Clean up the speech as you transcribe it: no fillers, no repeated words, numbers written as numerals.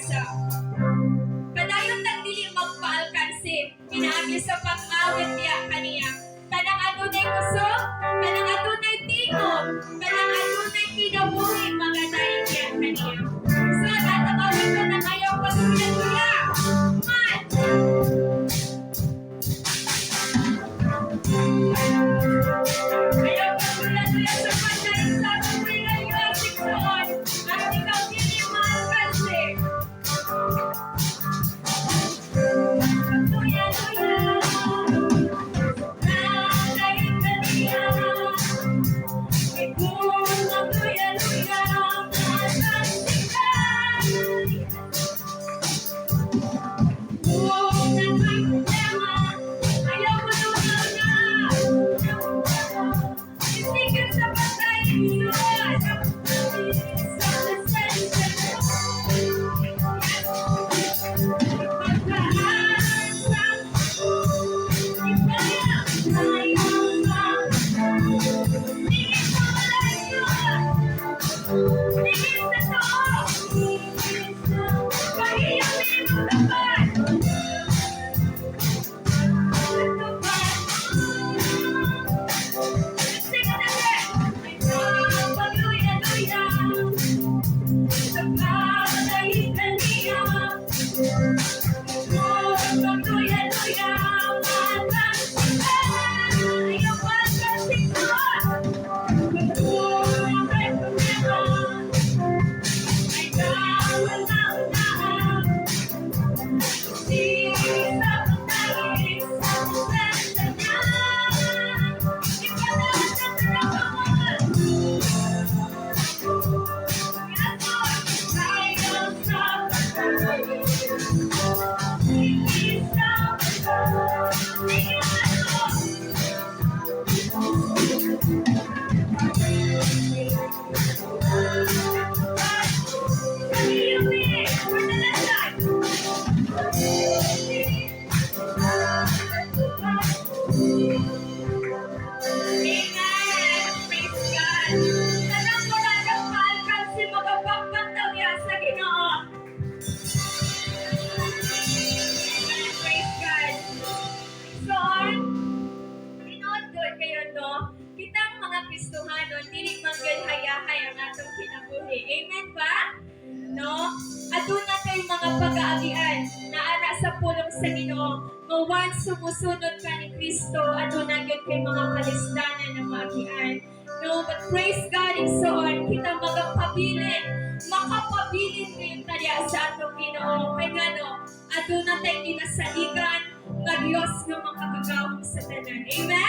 Kumpiyansa. Padayon tang dili magpaalkanse, pinaagi sa pag-awit niya kaniya. Tanang adunay kusog, tanang adunay tingog, tanang adunay kinabuhi, magadayon niya kaniya. So, tatabawin ko ng ayaw pagluya-luya. Man! Ayaw pagluya-luya sa pagdaig sa tuwingan yung siksoon, at ikaw dili maalkanse. Luya-luya, nadaig kaniya. Kung magluya-luya, matalsikan. Kung nagay problema, ayaw mo na. Isigil sa pagdaig sa presensya mo. Pagkaasa, ibaya, ayaw ka. Tingin sa malayo, tingin sa tao. Pahiyamin mo tapat. Tapat. Sing it again. Pagluya-luya, sa pagdaig niya. Pagluya-luya, matalsikan. Ayaw pagkasikot. Kung may problema, ay kauna-unahan. Di sa pagdaig sa presensya niya. Ipataas ang kamay. Yes, Lord. Ayaw sa pagdaig. Hindi sa pagdaig. Lord. Music for the last time. Amen. Praise God. Tanang muragang maalkansi, magapakpak daw ya sa Ginoo. Amen. Praise God. So, tinuod gud kayo, no? Kitang mga Kristohanon, dili man gyud hayahay ang atong kinabuhi. Amen ba? No? Aduna kay mga pag-aagian na ana sa pulong sa Ginoo nga once sumusunod ka ni Kristo, aduna gyud kay mga kalisdanan na maagian. No, but praise God, igsoon, kita magapabilin, makapabilin ngayon taya sa atong Ginoo. Kay ngano, aduna tay ginasaligan nga Dios nga makakagahom sa tanan. Amen?